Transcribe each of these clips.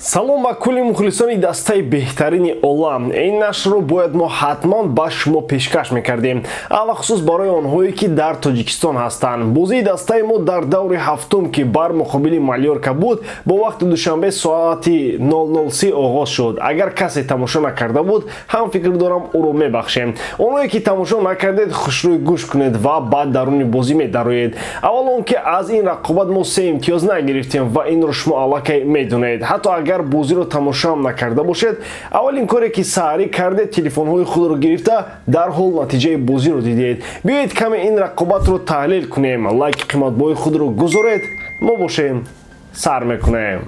Салом ба кулли мухлисони дастаи беҳтарини олам. Ин нашрро бояд мо ҳатман ба шумо пешкаш мекардем, алахусус барои онҳое, ки дар Тоҷикистон ҳастанд. Бозии дастаи мо дар даври ҳафтум, ки бар муқобили Малёрка буд, бо вақти Душанбе соати 00:30 оғоз шуд. Агар касе тамошо накарда буд, ҳам фикр дорам, ӯро мебахшем. Онҳое, ки тамошо накардед, хушрӯй гӯш кунед ва баъд даруни бозӣ медароед. Аввал он ки аз ин рақобат мо се имтиёз нагирифтем ва инро шумо аллакай медонед. Ҳатто агар бозиро тамошоам накарда бошед, аввалин коре, ки саҳарӣ кардед, телефонҳои худро гирифта, дарҳол натиҷаи бозиро дидед. Биёед, каме ин рақобатро таҳлил кунем. Лайки қиматбоҳои худро гузоред, мо бошем, сар мекунем.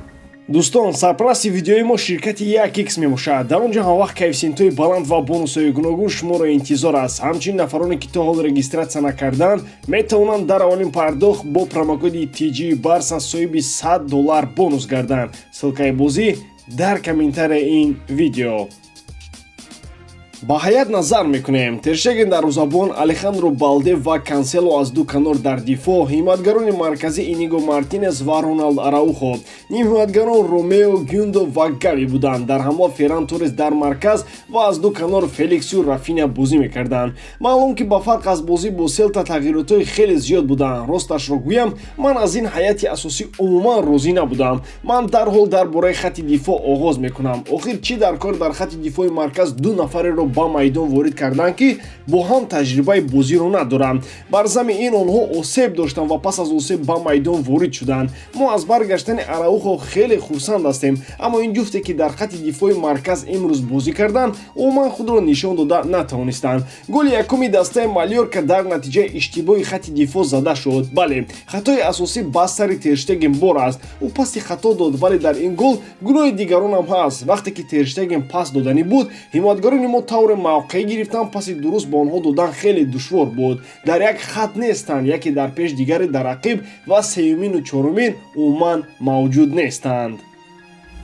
Дӯстон, сарпарасти видеои мо ширкати 1x мебошад. Дар он ҷо ҳамвақт коэффисиентҳои баланд ва бонусҳои гуногун шуморо интизор аст. Ҳамчунин нафароне, ки то ҳол регистратсия накарданд, метавонанд дар аввалин пардохт бо промокоди TG Барса соҳиби 100 доллар бонус гарданд. Ссылкаи бозӣ дар комментарияи ин видео. Ба ҳайат назар мекунем. Тер Штеген дарвозабон, Алехандро Балде ва Кансело аз ду канор дар дифоъ, ҳимоятгарони марказӣ Иниго Мартинес ва Роналд Араухо, нимҳимоятгарон Ромео, Гюндо ва Гави буданд. Дар ҳамла Ферран Торрес дар марказ ва аз ду канор Феликсу Рафиня бозӣ мекарданд. Маълум, ки ба фарқ аз бозӣ бо Селта тағйиротҳои хеле зиёд буданд. Росташро гӯям, ман аз ин ҳайати асосӣ умуман розӣ набудам. Ман дарҳол дар бораи хатти дифоъ оғоз мекунам. Охир чӣ дар кор дар хатти дифои марказ ду нафареро ба майдон ворид карданд, ки бо ҳам таҷрибаи бозиро надоранд? Бар зами ин онҳо осеб доштанд ва пас аз осеб ба майдон ворид шуданд. Мо аз баргаштани Араухо хеле хурсанд ҳастем, аммо ин ҷуфте, ки дар хатти дифои марказ имрӯз бозӣ карданд, умуман худро нишон дода натавонистанд. Голи якуми дастаи Малёрка дар натиҷаи иштибоҳи хатти дифоъ зада шуд. Бале, хатои асосӣ ба сари Тер Штеген бор аст. Ӯ паси хато дод, вале дар ин гол гуноҳи дигаронам ҳаст. Вақте ки Тер Штеген пас доданӣ буд, ҳимоятгарони мо тавре мавқеъ гирифтанд, паси дуруст ба онҳо додан хеле душвор буд. Дар як хат нестанд, яке дар пеш, дигаре дар ақиб ва сеюмину чорумин умуман мавҷуд нестанд.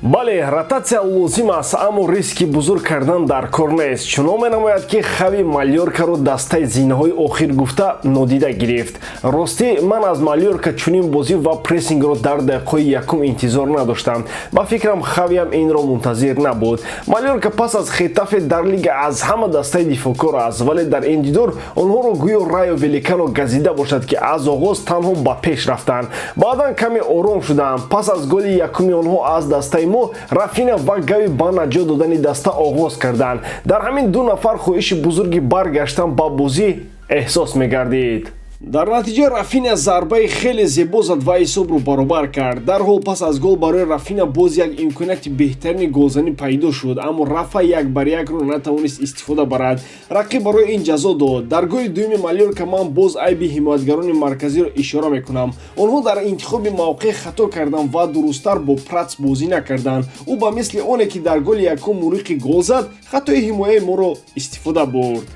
Бале, ротатсия лозим аст, аммо риски бузург кардан дар кор нест. Чунон менамояд, ки Хави Малёркаро дастаи зинаҳои охир гуфта нодида гирифт. Ростӣ, ман аз Малёрка чунин бозӣ ва прессингро дар дақиқаҳои якум интизор надоштам. Ба фикрам, Хавиам инро мунтазир набуд. Малёрка пас аз Хетафе дар лига аз ҳама дастаи дифоъкор аст, вале дар ин дидор онҳоро гӯё Райо Валекано газида бошад, ки аз оғоз танҳо ба пеш рафтанд, баъдан каме ором шуданд. Пас аз голи якуми онҳо аз дастаи мо Рафина ва Гави ба наҷот додани даста оғоз карданд. Дар ҳамин ду нафар хоҳиши бузурги баргаштан ба бозӣ эҳсос мегардид. Дар натиҷа Рафиня зарбаи хеле зебо зад ва ҳисобро баробар кард. Дарҳол пас аз гол барои Рафина боз як имконияти беҳтарини голзанӣ пайдо шуд, аммо Рафа як бар якро натавонист истифода барад. Рақиб барои ин ҷазо дод. Дар голи дуюми Малёрка ман боз айби ҳимоятгарони марказиро ишора мекунам. Онҳо дар интихоби мавқеъ хато карданд ва дурусттар бо Пратс бозӣ накарданд. Ӯ ба мисли оне, ки дар голи якум муриқи гол зад, хатои ҳимояи моро истифода бурд.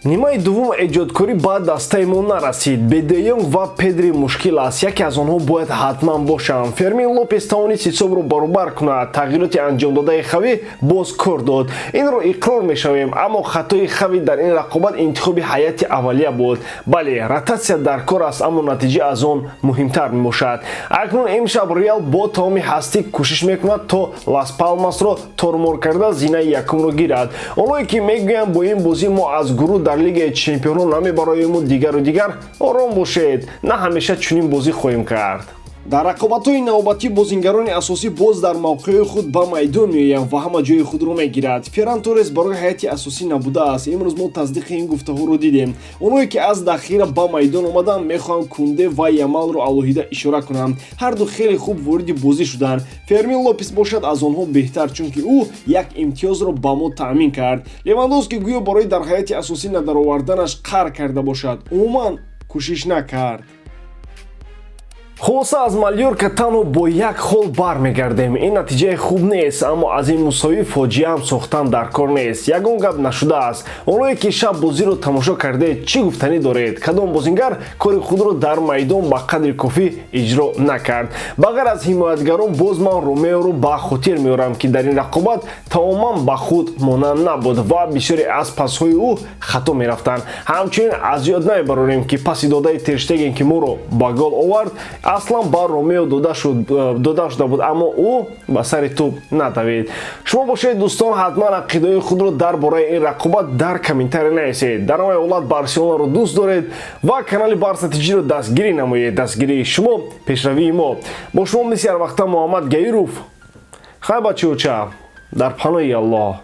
Нимаи дуввум эҷодкорӣ ба дастаи мо нарасид. Бе Де Йонг ва Педри мушкил аст, яке аз онҳо бояд ҳатман бошанд. Фермин Лопес тавонист ҳисобро баробар кунад. Тағйироти анҷомдодаи Хави боз кор дод, инро иқрор мешавем, аммо хатои Хави дар ин рақобат интихоби ҳайати аввалия буд. Бале, ротатсия дар кор аст, аммо натиҷа аз он муҳимтар мебошад. Акнун имшаб Реал бо тамоми ҳастӣ кӯшиш мекунад, то Лас Палмасро тормор карда, зинаи якумро гирад. Онҳое, ки мегӯянд, бо ин бозӣ мо аз гурӯҳ дар Лигаи чемпионҳо намебароему дигару дигар, ором бошед, на ҳамеша чунин бозӣ хоҳем кард. Дар рақобатҳои навбатӣ бозингарони асосӣ боз дар мавқеъҳои худ ба майдон меоянд ва ҳама ҷои худро мегирад. Ферран Торрес барои ҳайати асосӣ набудааст. Имрӯз мо тасдиқи ин гуфтаҳоро дидем. Онҳое, ки аз дахира ба майдон омаданд, мехоҳам Кунде ва Ямалро алоҳида ишора кунам. Ҳарду хеле хуб вориди бозӣ шуданд. Фермин Лопес бошад, аз онҳо беҳтар, чунки ӯ як имтиёзро ба мо таъмин кард. Левандовски гӯё барои дар ҳайати асосӣ надароварданаш қаҳр карда бошад, умуман кӯшиш накард. Хулоса, аз Малёрка танҳо бо як хол бармегардем. Ин натиҷаи хуб нест, аммо аз ин мусовӣ фоҷиаам сохтан дар кор нест. Ягон гап нашудааст. Онҳое, ки шаб бозиро тамошо кардед, чӣ гуфтанӣ доред? Кадом бозингар кори худро дар майдон ба қадри кофӣ иҷро накард? Ба ғайр аз ҳимоятгарон, боз ман Ромеоро ба хотир меорам, ки дар ин рақобат тамоман ба худ монанд набуд ва бисёре аз пасҳои ӯ хато мерафтанд. Ҳамчунин аз ёд намебарорем, ки паси додаи Тер Штеген, ки моро ба гол овард, Аслан ба Ромео дода шуда буд, аммо ӯ ба сари тӯб надавид. Шумо бошед, дӯстон, ҳатман ақидаҳои худро дар бораи ин рақобат дар комментария нависед. Дар ҳамаи ҳолат Барселонаро дӯст доред ва канали Барса ТЖро дастгирӣ намоед. Дастгирии шумо пешравии мо. Бо шумо мисли ҳарвақта Муҳаммад Гаиров. Хай, бачаоча, дар паноҳи Аллоҳ.